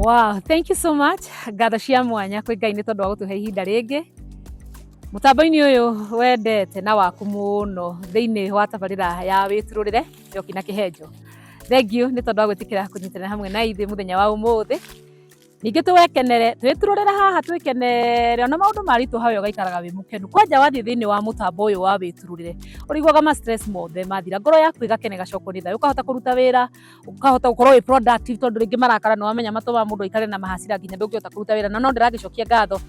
Wow, thank you so much. Ngatho cia mwanya kwĩ Ngai nĩ tondũ wa gũtũhe ihinda rĩngĩ mũtambo-inĩ ũyũ wendete na waku mũno thĩinĩ wa tabarĩra ya wĩturũrĩre Njoki na Kĩhenjo. Thank you nĩ tondũ wa gwĩtĩkĩra kũnyitanĩra hamwe na ithuĩ mũthenya wa ũmũthĩ. Ningĩ tũwekenere, twĩturũrĩre haha twĩkenere ona maũndũ maritũha we ũgaikaraga wĩ mũkenu. Kwanja wathiĩ thĩinĩ wa mũtambo ũyũ wa wĩturũrĩre ũrĩiguaga ma stress mothe mathira, ngoro yaku ĩgakena ĩgacokwo nĩ thayũ, ũkahota kũruta wĩra, ũkahota gũkorwo wĩ productive tondũ rĩngĩ marakara nĩ wamenya matũmaga mũndũ aikare na mahasira nginya ndũngĩhota kũruta wĩra. Na no ndĩragĩcokia ngatho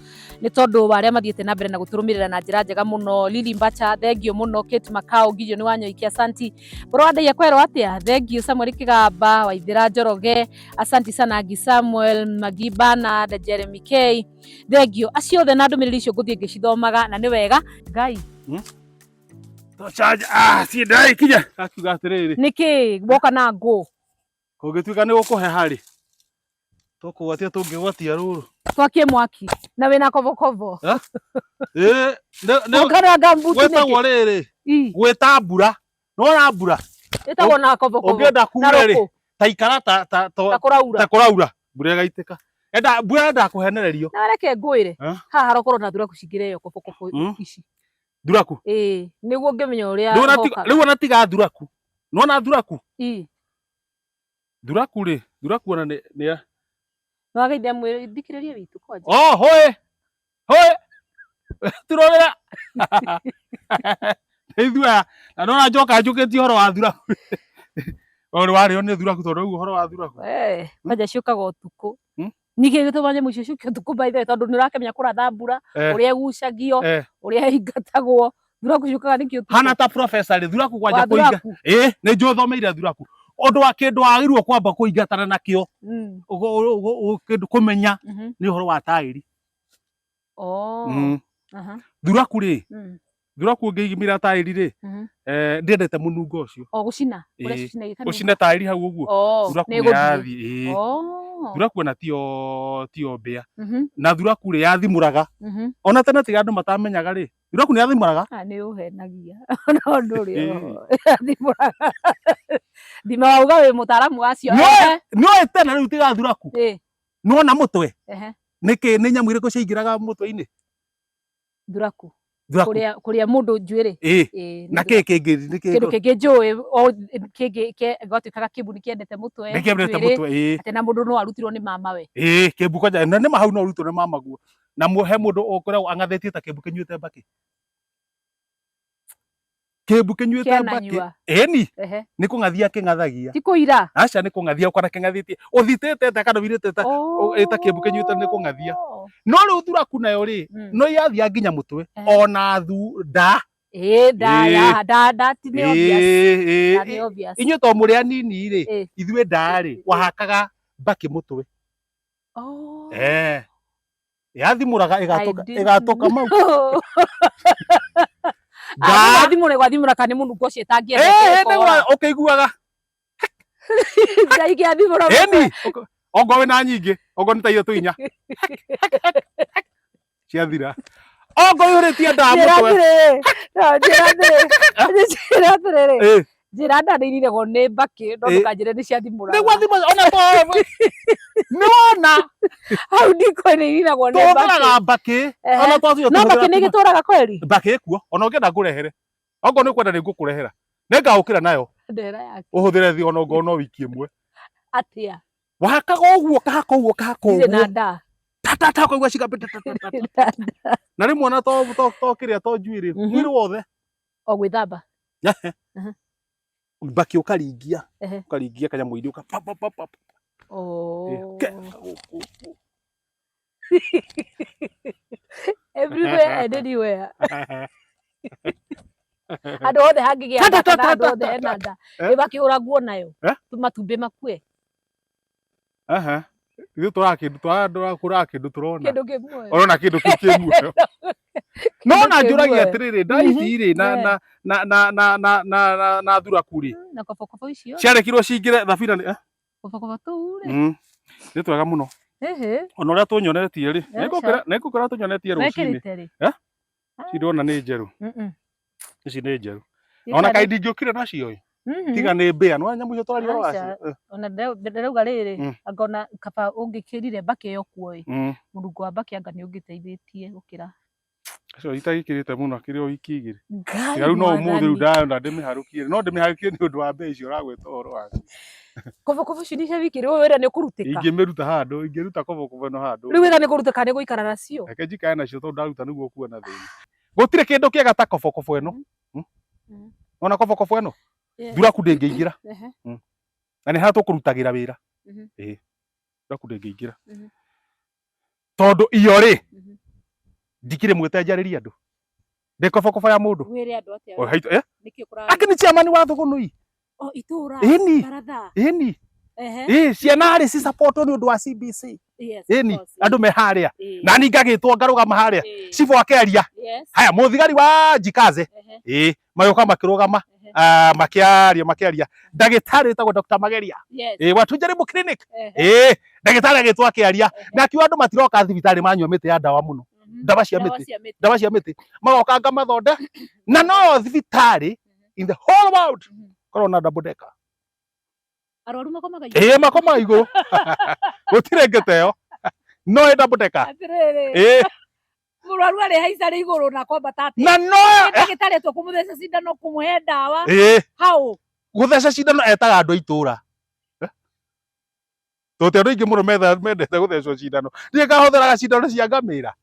nĩ tondũ wa arĩa mathiĩte na mbere na gũtũrũmĩrĩra na njĩra njega mũno. Lily Mbacha, thengiũ mũno. Kate Makau, Gideon Wanyoike, asanti. Bũrũ wa Ndeiya kwerwo atĩa? Thengiũ. Samuel Kĩgamba, Waithĩra Njoroge, asanti sana. Agi Samuel, Magi Bernard, Jeremy K, thengiũ. Acio othe na ndũmĩrĩri icio ngũthiĩ ngĩcithomaga na nĩ wega. Ngai. Tũcanja, ah, ciĩ ndĩragĩkinya. Akiuga atĩrĩrĩ. Nĩkĩ woka na ngũ? Kũngĩtuĩka nĩ gũkũheha rĩ, tũkũgwatia tũngĩgwatia rũrũ. Twakie mwaki na wĩna kobokobo. Ĩĩ, Woka na ngambuti nĩkĩ? gwĩtagwo rĩrĩ, Ii. gwĩta mbura. Nĩwona mbura? Ĩtagwo na kobokobo. Ũngĩenda Na kuure rĩ, rũkũ. ta ikara ta ta Ta kũraura. Ta kũraura. Mbura ĩgaitĩka. Enda mbura yendaga kũhenererio. Na reke ngwĩre. Eh? Haha harokorwo na thuraku cingĩrĩo kobokobo ici. Thuraku? Ĩĩ, nĩguo ngĩmenya ũrĩa Rĩu ona hokaga. Rĩu ona tiga thuraku. Nĩwona thuraku? Ii. Thuraku rĩ, thuraku ona nĩ nĩ Nĩwageithia mwĩrĩ thikĩrĩria witũ kwanja. Oh, hoe. Hoe. Turorera. Nĩ ithuĩ aya. Na nĩwona njoka njũkĩtie ũhoro wa thuraku. Ũyũ warĩo nĩ thuraku tondũ rĩu ũhoro wa thuraku. Eh, kwanja ciũkaga ũtukũ. Nĩkĩ gĩtũmaga nyamũ icio ciũke ũtukũ by the way tondũ nĩ ũrakĩmenya kũratha mbura, ũrĩa ĩgucagio, ũrĩa ĩingatagwo. Thuraku ciũkaga nĩkĩ ũtukũ? Hana ta professor rĩ, thuraku kwanja Wa kũinga. thuraku? Ĩ, nĩ njũĩ thomeire thuraku. Ũndũ wa kĩndũ wagĩrĩirwo kwamba kũingatana nakĩo, kĩndũ kũmenya nĩ ũhoro wa taĩri. Oh. Thuraku rĩ, thuraku ũngĩigimĩra taĩri rĩ, ndiendete mũnungo ũcio. O gũcina, ũrĩa Ĩĩ. cicina ikanunga. Ũcine taĩri hau ũguo. Oh, Thuraku nĩ nĩ ĩgũthiĩ. yathiĩ. Ĩĩ. Oh. Thuraku ona tio mbĩa. Na thuraku rĩ yathimũraga. Ona tene tiga andũ matamenyaga rĩ, thuraku nĩ yathimũraga. Ah, nĩ ũhenagia. No ndũrĩ oho. Yathimũraga. Thima wauga wĩ mũtaaramu wacio. Nĩũĩ nĩũĩ tene rĩu tiga thuraku. Ĩĩ. Nĩwona mũtwe? Ehe. Nĩkĩ nĩ nyamũ irĩkũ ciaingĩraga mũtwe-inĩ? Thuraku. Thuraku. Kũrĩa kũrĩa mũndũ njuĩrĩ. Ĩĩ. Ĩĩ, nĩ Na kĩ kĩngĩ nĩ kĩ kĩndũ kĩngĩ njũĩ o kĩngĩ gwatuĩkaga kĩmbu nĩ kĩendete mũtwe nĩ kĩendete njuĩrĩ, mũtwe ĩĩ. Atĩ na mũndũ no arutirwo nĩ mamawe. Ĩĩ, kĩmbu kwanja na nĩ ma hau no ũrutwo nĩ mamaguo. Na he mũndũ ũkoragwo ang'athĩtie ta kĩmbu kĩnyuĩte mbakĩ. Kĩmbu kĩnyuĩte mbakĩ. Kĩananyua. Ĩni. Ehe. Nĩ kũng'athia kĩng'athagia. Ti kũira. Aca nĩ kũng'athia ũkona kĩng'athĩtie. Ũthitĩte atĩa kana ũirĩte ta ĩta kĩmbu kĩnyuĩte nĩ kũng'athia. No rĩu thuraku nayo rĩ, no yathia nginya mũtwe ona thu nda. Ĩĩ nda Ĩĩ. ya nda nda ti nĩ obvious. Ĩĩ, Nda ĩĩ. nĩ obvious. Inyuĩ to mũrĩ anini rĩ, Ĩĩ. ithuĩ nda rĩ, wahakaga mbakĩ mũtwe. Oh. Eh. Yathimũraga I ĩgatũka didn't ĩgatũka mau. know. Nda. Ah, gwathimũra gwathimũra kana nĩ mũnungo ũcio ĩtangĩendete Eh, ĩkora. nĩguo ũkĩiguaga. Nda ingĩathimũra Ĩni. Ongo wĩna nyingĩ, ongo nĩ ta ithatũ inya. Ciathira. Ongo ihũrĩtie nda Njĩra mũtwe. atĩrĩrĩ, no, njĩra atĩrĩrĩ, njĩra atĩrĩrĩ, Ĩ. njĩra nda nĩ iriragwo nĩ mbakĩ no Ĩ. ndũkanjĩre nĩ ciathimũraga. Nĩguo thimũ ona to nĩwona Hau ndikũĩ nĩ iriragwo nĩ mbakĩ. tũhũthĩraga mbakĩ Ehe. ona twacio No mbakĩ nĩ ĩgĩtũraga kweri? mbakĩ ĩkuo ona ũngĩenda ngũrehere okorwo nĩ ũkwenda nĩ ngũkũrehera nĩ ngaũkĩra nayo Ndera yake. ũhũthĩre thi ona ongorwo no wiki ĩmwe. Atĩa? Wahakaga ũguo ũkahaka ũguo ũkahaka Ndirĩ na ũguo nda. Ta ta ta ũkaigua cigambĩte ta ta ta ta. Na rĩmwe ona to to to kĩrĩa to njuĩrĩ mwĩrĩ wothe. O gwĩthamba. Mbakĩ ũkaringia ũkaringia kanyamũ-inĩ ũka pa pa pa pa. Oh. Ke- gũkũ. Everywhere and anywhere. Andũ othe hangĩgĩa Ta, nda ta, kana ta, andũ ta, othe ta, hena nda. Eh? Nĩ makĩhũra nguo nayo. Eh? Matumbĩ makue. Aha. Ithuĩ tũrakĩndũ tũrakũraga kĩndũ tũrona. Kĩndũ kĩ muoyo. Ũrona kĩndũ kĩu kĩ muoyo. No Kĩndũ na kĩ njũragia muoyo. atĩrĩrĩ, nda ici rĩ na na na na na na na na na thuraku rĩ. Na kobokobo icio. Ciarekirwo cingĩre thabina nĩ eh? Kobokobo tũu rĩ. Nĩ twega mũno. Ĩhĩ. Ona ũrĩa tũnyonetie rĩ. Aca. Nĩngũkĩra nĩngũkĩra tũnyonetie rũcinĩ. Wekĩrĩte rĩ? Eh? Ici ndĩrona nĩ njerũ. Ici nĩ njerũ. Ona kaĩ ndingĩũkire nacio ĩ. Tiga nĩ mbĩa nĩ nyamũ icio tũraria ũhoro Aca. wacio. Ona ndĩrauga rĩrĩ, anga ona kaba ũngĩkĩrire mbakĩ ĩyo kuo ĩ, mũnungo wa mbakĩ anga nĩ ũngĩteithĩtie gũkĩra. Acio itagĩkĩrĩte mũno akĩrĩ o wiki 2. Ngai Tiga rĩu no ũmũthĩ rĩu mwathani. ndayona ndĩmĩharũkie, no ndĩmĩharũkie nĩ ũndũ wa mbĩa icio ũragweta ũhoro wacio. Kobokobo icio nĩ cia wiki rĩu wĩra nĩ ũkũrutĩka. Ingĩmĩruta handũ, ingĩruta kobokobo ĩno handũ. Rĩu wĩra nĩ kũrutĩka nĩ gũikara nacio. Reke njikare nacio tondũ ndaruta nĩguo kuona thĩna. Gũtirĩ kĩndũ kĩega ta kobokobo ĩno. Ona kobokobo ĩno thuraku ndĩngĩingĩra. Na nĩ haha tũkũrutagĩra wĩra. Ĩĩ. Thuraku ndĩngĩingĩra. Tondũ iyo rĩ, ndikĩrĩ mwĩte njarĩrie andũ. Ndĩ kobokobo ya mũndũ. Wĩre andũ atĩa? O haitũ, eh? Nĩkĩ kũrarĩ? Akĩ nĩ chairman wa Thũgũnũi. O itũra. Ĩni. Baratha. Ĩni. Ehe. Ĩ ciana rĩ ci support nĩ ũndũ wa CBC. Yes. Ĩni. Of course. Andũ me harĩa. Ĩĩ. Na ni ngagĩtwo ngarũgama harĩa. Ĩĩ. Cibũ akĩaria. Yes. Haya mũthigari wa Njikaze. Ehe. Ĩ magĩũka makĩrũgama. Ehe. Makĩaria makĩaria. Ndagĩtarĩ wĩtagwo Dr. Mageria. Yes. Ĩ wa Tujaribu Clinic. Ehe. Ĩ ndagĩtarĩ agĩtwo akĩaria. Ehe. Na akiuga andũ matiroka thibitarĩ manyua mĩtĩ ya ndawa mũno. Ndawa cia Ndawa mĩtĩ. cia mĩtĩ. Ndawa cia mĩtĩ. Magoka ngamathonde. Na no thibitarĩ in the whole world korwo na double decker. Arwaru makomaga igũrũ. Ĩ makomaga igũrũ. Gũtirĩ ngĩte ĩyo. No ĩ double decker. Atĩrĩrĩ. Ĩ Mũrwaru arĩ haica arĩ igũrũ na kwambata atĩa? na no Ndagĩtarĩ atua kũmũtheca cindano kũmũhe ndawa. ĩ Hau. gũtheca cindano etaga andũ a itũra. Tondũ ti andũ aingĩ mũno mendete gũthecwo cindano. Niĩ ngahũthĩraga cindano cia ngamĩra.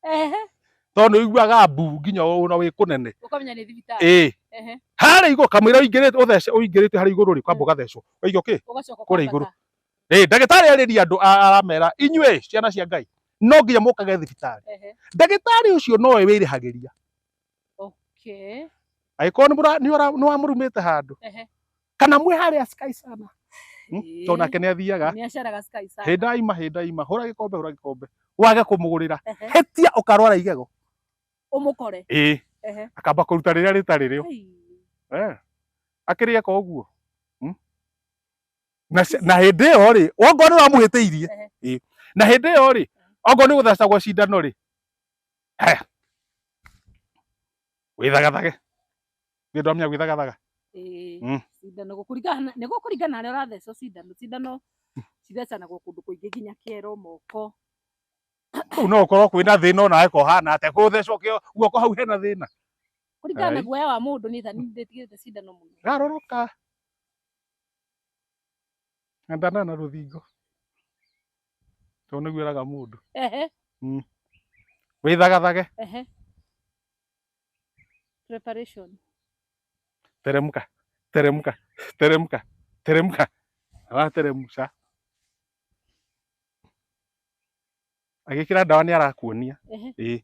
Ehe. Tondũ nĩ ũiguaga mbu nginya ona wĩ kũnene. Ũkamenya nĩ thibitarĩ. Ĩ Ehe. harĩa igũrũ kamũira ũingĩrĩte ũthece ũingĩrĩte harĩa igũrũ rĩ kwamba ũgathecwo. Ũkaigua kĩ? Ũgacoka Kũrĩa igũrũ. ũkambata. Ĩ ndagĩtarĩ arĩria andũ aramera inyuĩ ciana cia Ngai no nginya mũkage thibitarĩ. Ehe. Ndagĩtarĩ ũcio nowe wĩrĩhagĩria. Okay. Angĩkorwo nĩ wamũrumĩte handũ Ehe. kana mwĩ harĩa Sky sana. Ĩĩ. Tondũ nake nĩ athiaga Nĩ aceraga Sky sana. hĩnda ima hĩnda ima hũra gĩkombe hũra gĩkombe wage kũmũgũrĩra Ehe. hĩtia ũkarwara igego. Ũmũkore. Ĩ Ehe. akamba kũruta rĩrĩa rĩtarĩ rĩo. Ai. Akĩrĩ eka ũguo. Na na hĩndĩ ĩyo rĩ okorwo nĩ wamũhĩtĩirie. Ehe. Ĩ na hĩndĩ ĩyo rĩ okorwo nĩ gũthecagwo cindano rĩ haya wĩthagathage. Nĩ ndwamenya gwĩthagathaga. Ĩĩ. Cindano gũkũringana nĩ gũkũringana harĩa ũrathecwo cindano. Cindano cithecanagwo kũndũ kũingĩ nginya kĩero moko. Kũu no ũkorwo kwĩna thĩna onawe kohana atĩa kũthecwo kĩo guoko hau hena thĩna. Kũringana na Ai. guoya wa mũndũ niĩ ta niĩ ndĩtigĩrĩte cindano mũno. Garũrũka. Endana na rũthingo. Tondũ nĩguo ĩraga mũndũ. Ehe. Wĩthagathage. Ehe. Preparation. Teremka. Teremka. Teremka. Teremka. Arateremca. Agĩkĩra ndawa nĩ arakuonia. Ehe. Ĩ.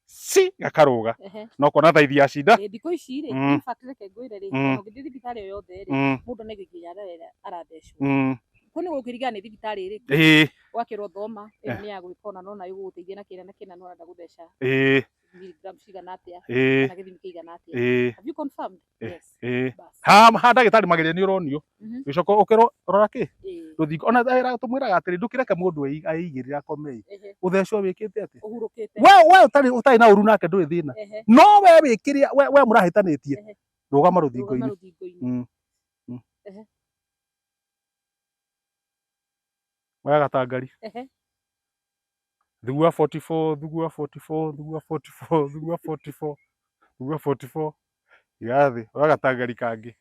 Ci gakarũga. Ehe. No kona thaithi ya cinda. Ĩ thikũ ici rĩ, in fact reke ngwĩre rĩ, ona ũngĩthiĩ thibitarĩ o yothe rĩ, mũndũ nĩ nginya harĩa arathecwo. Kũu nĩ gũkĩringana nĩ thibitarĩ ĩrĩkũ. Ĩ. Ũgakĩrwo thoma ĩno nĩ ya gwĩka ũna no na ĩgũgũteithia na kĩna na kĩna no ũrenda gũtheca Ĩ. milligram cigana atĩa Ĩ. kana gĩthimi kĩigana atĩa. Ĩ. Have you confirmed? Yes. Ĩ. Bas. Ha ha ndagĩtarĩ mageria nĩ ũronio. Gĩcoka ũkĩrwo rora kĩ? Ĩ. Rũthingo. Ona tũmwĩraga atĩrĩ ndũkĩreke mũndũ eigĩrĩre akome. Ehe. Ũthecwo wĩkĩte atĩa? Ũhurũkĩte. We ũtarĩ na ũru nake ndũrĩ thĩna. Ehe. No we wĩkĩrĩa we mũrahĩtanĩtie. Ehe. Rũgama Rũgama rũthingo-inĩ. rũthingo-inĩ. Ehe. Oya gatangari. Ehe. Thugua 44, thugua 44, thugua 44, thugua 44, thugua 44. Iga thĩ, oya gatangari kangĩ.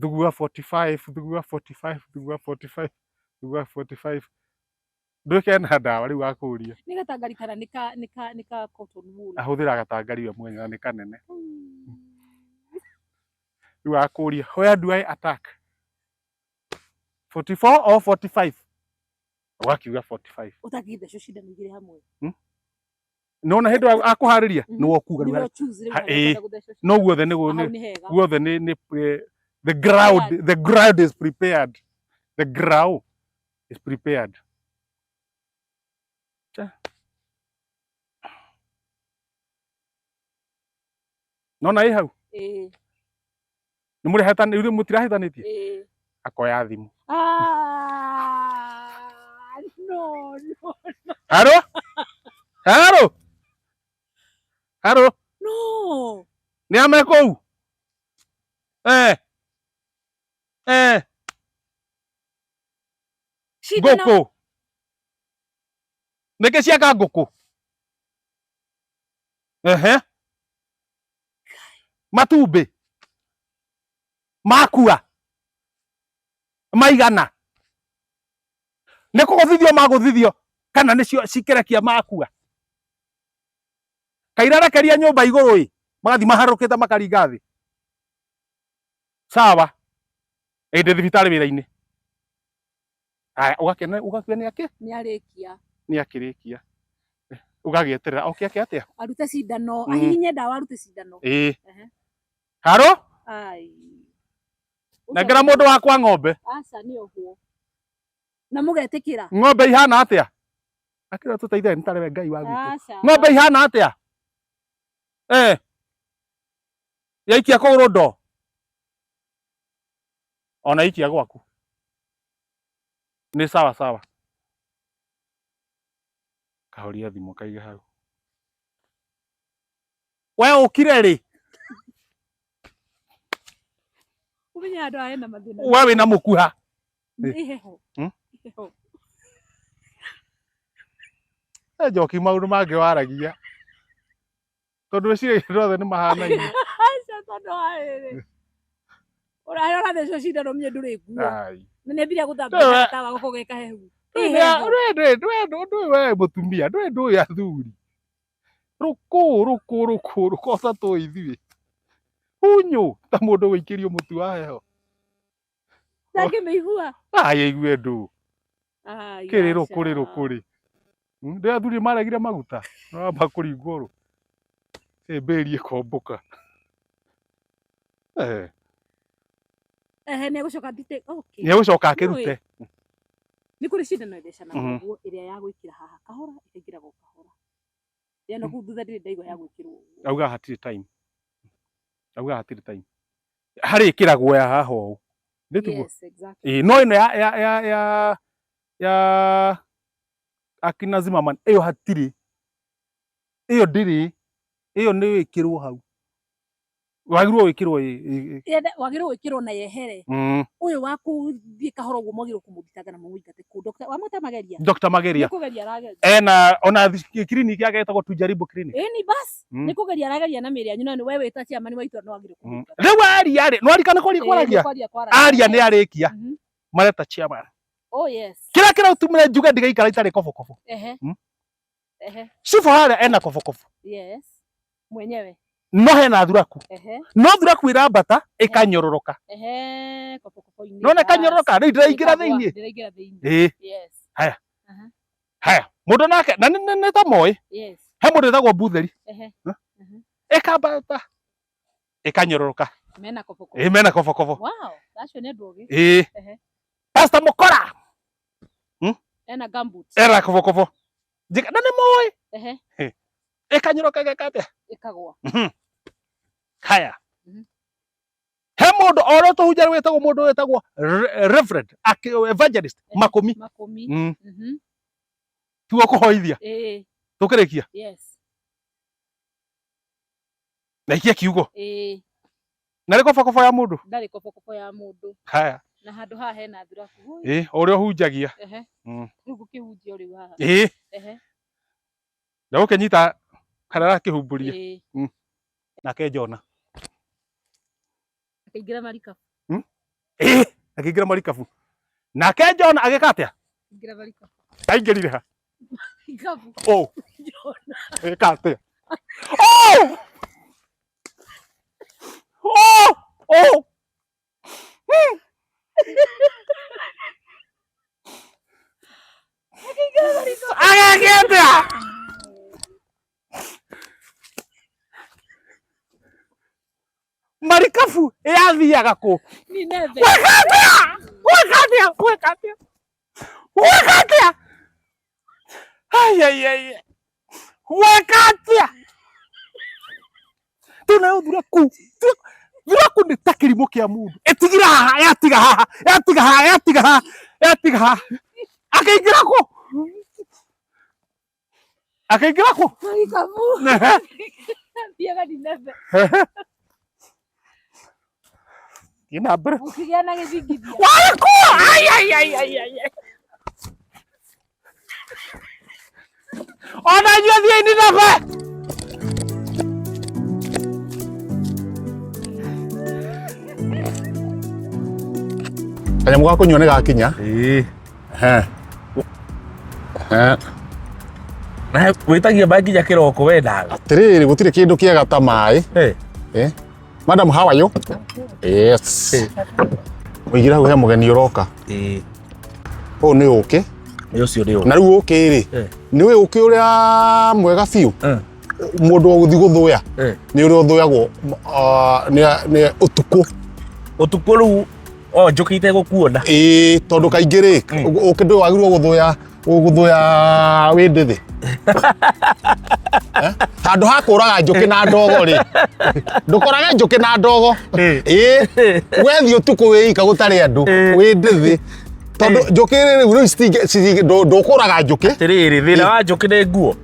Thugua 45, thugua 45, thugua 45, thugua 45. Ndwĩke na ndawa rĩu akũria. Nĩ gatangari kana nĩ ka nĩ ka nĩ ka cotton wool. Ahũthĩra gatangari we mwenyewe na nĩ kanene. Rĩu akũria, where do I attack? 44 or 45? Ũgakiuga 45. Ũtangĩthecwo cindano igĩrĩ hamwe. Nona hĩndĩ ĩyo akũharĩria nĩwe ũkuga rĩu Nĩwe harĩa- choose rĩu Ha, harĩa ĩĩ. ũkwenda gũthecwo no guothe nĩ cindano. Hau nĩ nĩ hega. guothe nĩ the ground is prepared. The ground is prepared. Cha. Nona ĩ hau Ĩĩ. nĩ mũrĩhĩtani rĩu mũtirahĩtanĩtie Ĩĩ. akoya thimũ. Ah, no, no, Haro? Haro? Haro? no. Nĩ ame kũu? Eh. Eh. Cindano. Ngũkũ. Nĩkĩ ciaka ngũkũ? Ehe. Matumbĩ. Makua. Maigana. Nĩ kũgũthithio magũthithio kana nĩcio cikĩrekia makua. Kairarekeria nyũmba igũrũ ĩ, magathiĩ maharũkĩte makaringa thĩ. Sawa. Ĩ ndĩ thibitarĩ wĩra-inĩ. Aya, ũgakena ũgakua nĩ akĩ? Nĩ arĩkia. Nĩ akĩrĩkia. Ũgagĩeterera oke ake atĩa? Arute cindano, ahihinye ndawa arute cindano. Ĩĩ. Ehe. Haro? Ai. Nengera mũndũ wakwa ng'ombe. Aca nĩ ohwo. Na mũgetĩkĩra. Ng'ombe ihana atĩa? Akĩra tũteithie nĩ tarĩ we Ngai wa gwitũ. Aca. Ng'ombe ihana atĩa? Eh. Yaikia kũgũrũ ndo. Ona ikia gwaku. Nĩ sawa sawa. Kahoria thimũ kaige hau. We ũkire rĩ? Ũmenye andũ aya ena mathĩna. We wĩna mũkuha. Nĩ heho. Hmm? Heho. Njoki maũndũ mangĩ waragia. Tondũ wĩciragia andũ othe nĩ mahanaine. Aca tondũ wa rĩrĩ. Ũrarĩa ũrathecwo cindano mie ndũrĩ nguo. Ai. Na nĩ ambire gũthambia Ndũĩ- tawa gũkũ ge kahehu. Ĩ heho. Ndũĩ we mũtumia, ndũĩ ndũĩ athuri. Rũkũ rũkũ rũkũ rũkũ ta tũĩ ithuĩ. Hunyũ ta mũndũ gũikĩrio mũtu wa heho. Ndangĩmĩigua. Ai aigue ndũ. Ai, Kĩrĩ aca. rũkũ rĩ rũkũ rĩ. Ndũĩ athuri maregire maguta. Nĩwamba kũringwo rũ. Ĩ mbĩri ĩkombũka. Eh. Ehe nĩ egũcoka ndite. Okay. Nĩ egũcoka akĩrute. Nĩ kũrĩ cindano ĩthecanaga ũguo ĩrĩa ya gwĩkĩra haha kahora ĩkaingĩraga o kahora. Ya no kũu thutha ndirĩ ndaigua ya gwĩkĩrwo ũguo. Auga hatirĩ time. Auga hatirĩ time. Harĩ ĩkĩragwo ya haha ũũ. Nĩ tiguo? Yes, exactly. Ĩĩ no ĩno ya ya ya ya ya akina Zimmerman ĩyo hatirĩ. Ĩyo ndĩrĩ. Ĩyo nĩ ĩkĩrwo hau. Wagĩrĩirwo wĩkĩrwo ĩ. Yenda wagĩrĩirwo gwĩkĩrwo na yehere. Ũyũ wa kũthiĩ kahora ũguo mwagĩrĩirwo kũmũthitanga na mũmũingate kũu. Dr. Wamwĩta Mageria? Dr. Mageria. Nĩ kũgeria arageria. Ena ona clinic yake ĩtagwo Tujaribu Clinic. Ĩni bas. Nĩ kũgeria arageria na mĩĩrĩ yanyu na nĩ we wĩta chairman wa itũra nĩ wagĩrĩirwo kũmũingata. Rĩu aria rĩ, nĩwarikana kwaria kwaragia? Kwaria kwaragia. Aria nĩ arĩkia. Mareta chairman. Oh yes. Kĩrĩa kĩratũmire njuge ndigaikara itarĩ kobokobo. Ehe. Ehe. Cibũ harĩa ena kobokobo. Yes. Mwenyewe. No hena thuraku. Ehe. No thuraku ĩrambata ĩkanyororoka. Ehe, kobokobo-inĩ. Nona ĩkanyororoka rĩu ndĩraingĩra thĩinĩ. Ndĩraingĩra thĩinĩ. Ĩĩ. Yes. Haya. Haya. Mũndũ nake na nĩ ta moĩ. Yes. He mũndũ wĩtagwo Butheri. Ehe. Ĩkambata ĩkanyororoka. Mena kobokobo. Ĩĩ mena kobokobo. Wow, acio nĩ andũ ogĩ. Ĩĩ. Ehe. Pastor Mukora. Ena gumboots. Ena kobokobo. Njĩka na nĩ moĩ. Ehe. Ĩkanyoroka ĩgeka atĩa? Ĩkagwa. Haya. He mũndũ oro tũhunjia wĩtagwo mũndũ wĩtagwo Reverend Evangelist Makũmi. Makũmi. Tiguo kũhoithia. Ĩĩ. Tũkĩrĩkia. Yes. Na ikia kiugo. Ĩĩ. Na nĩ kobokobo ya mũndũ. Ndarĩ kobokobo ya mũndũ. Haya. Na handũ haha hena thuraku. Ĩĩ, ũrĩa ũhunjagia. Ehe. Rĩu ngũkĩhunjia rĩu haha. Ĩĩ. Ehe. Na ũkĩnyita harĩa arakĩhumbũria. Ĩĩ. Nake Jona. Akĩingĩra marikabu. Ĩĩ, akĩingĩra marikabu. Nake Jona agĩka atĩa? Ingĩra marikabu. Aingĩrire ha? Marikabu. Ũ. Jona. Agĩka atĩa? Oh! Oh! Oh! Agĩka atĩa? Marikabu yathiaga kũ? Nineve. Gwĩka atĩa? Gwĩka atĩa? Gwĩka atĩa? Gwĩka atĩa? Ai, ai, ai. Gwĩka atĩa? Tunayo thuraku. Thuraku nĩ ta kĩrimũ kĩa mũndũ. Ĩtigira haha, yatiga haha, yatiga haha, yatiga haha, yatiga haha. Akĩingĩra kũ? Akĩingĩra kũ? Marikabu. Thiaga Nineve. Thiĩ na mbere. Gũkĩgĩa na gĩthingithia. Warĩkua! Ai, ai, ai, ai, ai, ai. Ona inyuĩ thiĩi Nineve! Kanyamũ ga kũnyua nĩ gakinya. Ĩĩ. Ehe. Ehe. Na wĩtagia maĩ nginya kĩroko wendaga. Atĩrĩrĩ, gũtirĩ kĩndũ kĩega ta maĩ. Eh. Eh? Madam, how are you? Yes. Mũigĩre hau he mũgeni ũroka. Ĩĩ. Ũyũ nĩ ũkĩ. Nĩ ũcio nĩ ũũ. Na rĩu ũkĩ rĩ, Eh. nĩ ũĩ ũkĩ ũrĩa mwega biũ? Eh. Mũndũ ũgũthiĩ gũthũya Eh. nĩ ũrĩa ũthũyagwo ah, nĩ ũtukũ. Ũtukũ rĩu o njũkĩ itegũkuona. Ĩĩ, tondũ kaingĩ rĩ, ũkĩ ndũĩ wagĩrĩirwo gũthũya gũthũya wĩ ndĩthĩ. Eh? Handũ ha kũraga njũkĩ na ndogo rĩ, ndũkorage njũkĩ na ndogo. Eh. Ĩĩ, wethiĩ ũtukũ wĩ ika gũtarĩ andũ, wĩ ndĩthĩ. Tondũ njũkĩ rĩ, rĩu rĩu ndũkũraga njũkĩ. Atĩrĩrĩ, thĩna wa njũkĩ nĩ nguo.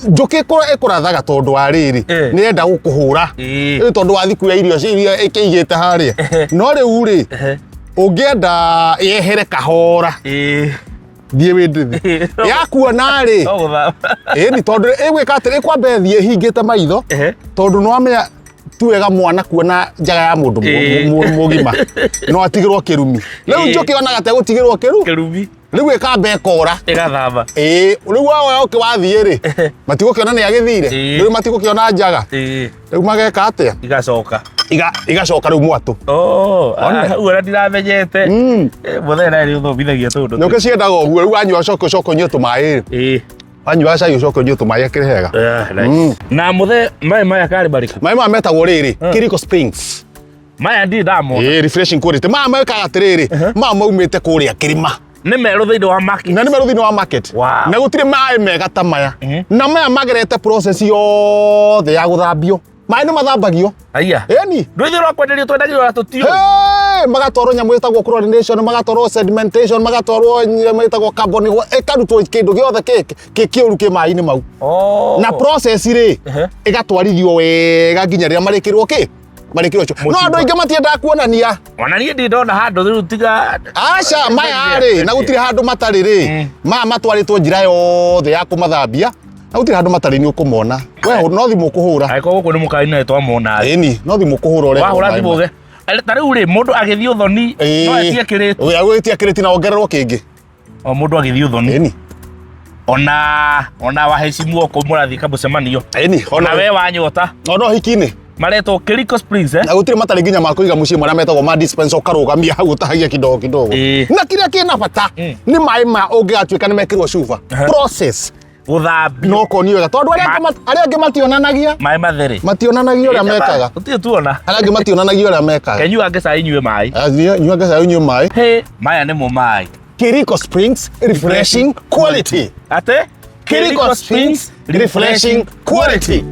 Njũkĩ ĩkũrathaga tondũ wa rĩrĩ, Eh. nĩ ĩrenda gũkũhũra. Ĩĩ. Rĩu tondũ wa thikũ ya irio iria ĩkĩigĩte harĩa. No rĩu rĩ, ũngĩenda yehere kahora, Ĩĩ. thiĩ wĩ ndĩthĩ. Yakuona rĩ, No gũthamba. ĩni tondũ ĩgwĩka atĩrĩ, ĩkwamba ĩthiĩ ĩhingĩte maitho, Ehe. tondũ nĩwamenya ti wega mwana kuona njaga ya mũndũ Ĩĩ. mũgima no atigĩrwo kĩrumi. Rĩu Ĩĩ. njũkĩ yonaga ta ĩgũtigĩrwo kĩru, Kĩrumi. rĩu ĩkamba ĩkora. Ĩgathamba. Ĩĩ, rĩu woya ũkĩ wathiĩ rĩ, matigũkĩona nĩ agĩthire, Ĩĩ. rĩu matigũkĩona njaga, Ĩĩ. rĩu mageka atĩa? Igacoka. Igacoka rĩu mwatũ. Oh, One. hau ona ndiramenyete. Mm. Mũthee nawe nĩ ũthomithagia tũndũ. Njũkĩ ciendaga ũguo, rĩu wanyua ũcoke ũcoke ũnyue tũmaĩ rĩ, Ĩĩ. wanyua cai ũcoke ũnyue tũmaĩ akĩrĩ hega. Ah, nice. Mm. Na mũthee maĩ maya karĩ marĩkũ? Maĩ maya metagwo rĩrĩ, Kiriko Springs. Maya ndirĩ ndamona. Ĩĩ, refreshing quality. Maya mekaga atĩrĩrĩ, maya maumĩte kũrĩa kĩrĩma. Nĩ merũ thĩinĩ wa market. Na nĩ merũ thĩinĩ wa market. Wow. Na gũtirĩ maĩ mega ta maya. Mhm. Na maya magerete process yothe ya gũthambio. Maĩ nĩ mathambagio. Aya. Ĩni. Ndwĩthĩ ũrakwenderio twendagĩrio na tũtiũĩ. Hey, magatwarwo nyamũ ĩtagwo chlorination, magatwarwo sedimentation, magatwarwo nyamũ ĩtagwo carbon, ĩkarutwo kĩndũ gĩothe kĩ kĩũru kĩ maĩ-inĩ mau. Oh. Na process rĩ, Ehe. ĩgatwarithio wega nginya rĩrĩa marĩkĩrwo kĩ? Marĩkĩrwo cũ. No andũ aingĩ matiendaga kuonania. Ona niĩ ndirĩ ndona handũ rĩu tiga Aca, maya rĩ, na gũtirĩ handũ matarĩ rĩ, maya matwarĩtwo njĩra yothe ya kũmathambia, na gũtirĩ handũ matarĩ nĩ ũkũmona. We no thimũ ũkũhũra. Angĩkorwo gũkũ nĩ mũkaina twamona. Ĩni, no thimũ ũkũhũra ũrehwo Wahũra maĩ thimũ maya. ge. Ta rĩu rĩ mũndũ agĩthiĩ ũthoni no etie kĩrĩti. Ĩĩ, agwĩtia kĩrĩti na ongererwo kĩngĩ. O mũndũ agĩthiĩ ũthoni. Ĩni. Ona waheshimu oko mũrathiĩ kamũcemanio. Ĩni, Ona we wanyota. ona ũhiki-inĩ. Maretwo Kiriko Springs eh? Na gũtirĩ matarĩ nginya ma kũiga mũciĩ marĩa metagwo ma dispenser ũkarũgamia hau ũtahagia kidogo kidogo. Ĩĩ. Na kĩrĩa kĩna bata Mm. nĩ maĩ ma ũngĩgatuĩka nĩ mekĩrwo cuba. Aha. Process Gũthambio. no konio wega tondũ arĩa angĩ mationanagia Maĩ mathere. mationanagia ũrĩa mekaga. Tũtirĩ tuona. Arĩa angĩ mationanagia ũrĩa mekaga. Kenyua ngecai inyue maĩ. Ah, Nyua ngecai ũnyue maĩ. Hĩ, maya nĩmo maĩ. Kiriko Springs refreshing quality. Atĩ? Kiriko Springs refreshing quality.